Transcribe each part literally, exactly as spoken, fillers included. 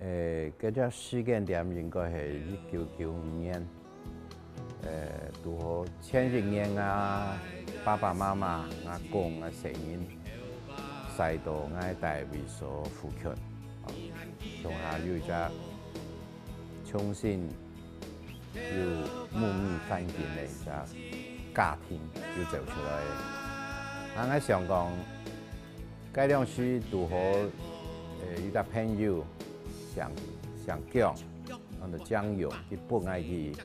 誒，該隻時間點應該係一九九五年，誒，堵好前一年啊，爸爸媽媽、阿公、阿細人，徙到𠊎戴位所附近，哦，鄉下有一隻重新又母女環境个一隻家庭又走出來。啊，𠊎想講，該量時堵好，誒，有隻朋友姓，姓蔣，安到蔣勇，佢分𠊎去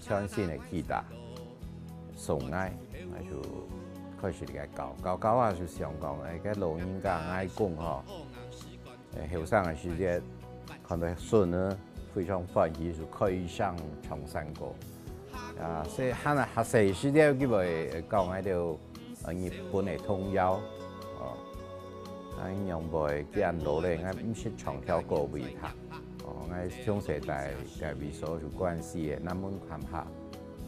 全新个吉他送𠊎，𠊎就開始來教，教教啊就想講，誒，該老人家𠊎講吼，誒，後生个時節，看到孫呢非常歡喜，就開聲唱山歌。啊，細，還，還細時節，佢會教𠊎兜，呃，日本个童謠，哦。啊，仰會恁老咧，𠊎毋識唱條歌分佢聽。哦，𠊎從細戴，戴位所就關西个南門崁下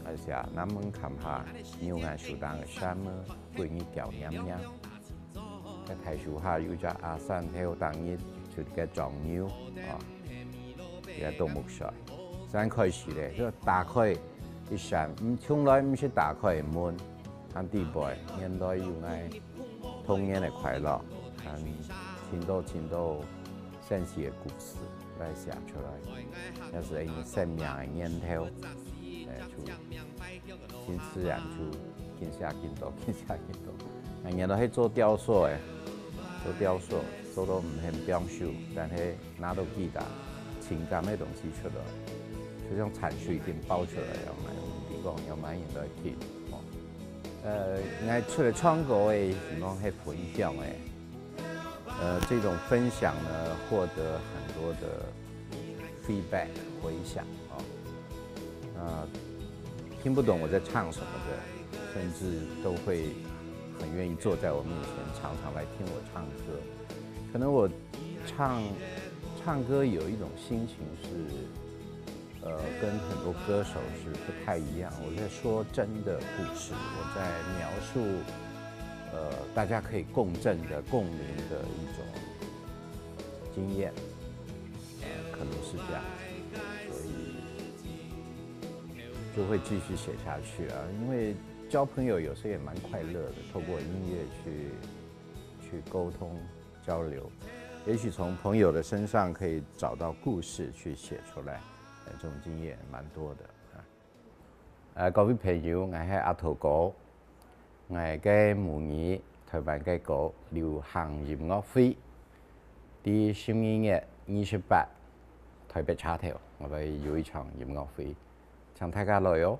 ，𠊎寫南門崁下，牛眼樹頂个山姆，歸日叫娘娘。 該大樹下有隻阿三頭，逐日就該掌牛，啊，該啄目睡。正開始咧，就打開一扇，嗯，從來毋識打開个門，還知背原來有𠊎童年个快樂，還盡多盡多神奇个故事來寫出來，也係𠊎生命个源頭，誒，就 真自然就緊寫緊多，緊寫緊多。啊，原來係做雕塑个，做雕塑，做到毋肯放手，但係拿到吉他，情感个東西出來，就像產水緊爆出來樣，你講有麼人來聽，哦。呃，𠊎除了唱歌个，希望係分享个。 呃，這種分享呢，獲得很多的 feedback 回響啊。那聽不懂我在唱什麼的，甚至都會很願意坐在我面前，常常來聽我唱歌。可能我唱，唱歌有一種心情是，呃，跟很多歌手是不太一樣。我在說真的故事，我在描述，呃，大家可以共振的、共鳴的一種经验，呃，可能是这样，所以就会继续写下去啊。因为交朋友有时候也蛮快乐的，透过音乐去去沟通交流，也许从朋友的身上可以找到故事去写出来，呃，这种经验蛮多的啊。呃，各位朋友，我系阿土哥。 𠊎个母語臺灣个歌流行音樂會，在十二月二十八，臺北車頭，𠊎會有一場音樂會，請大家來哦。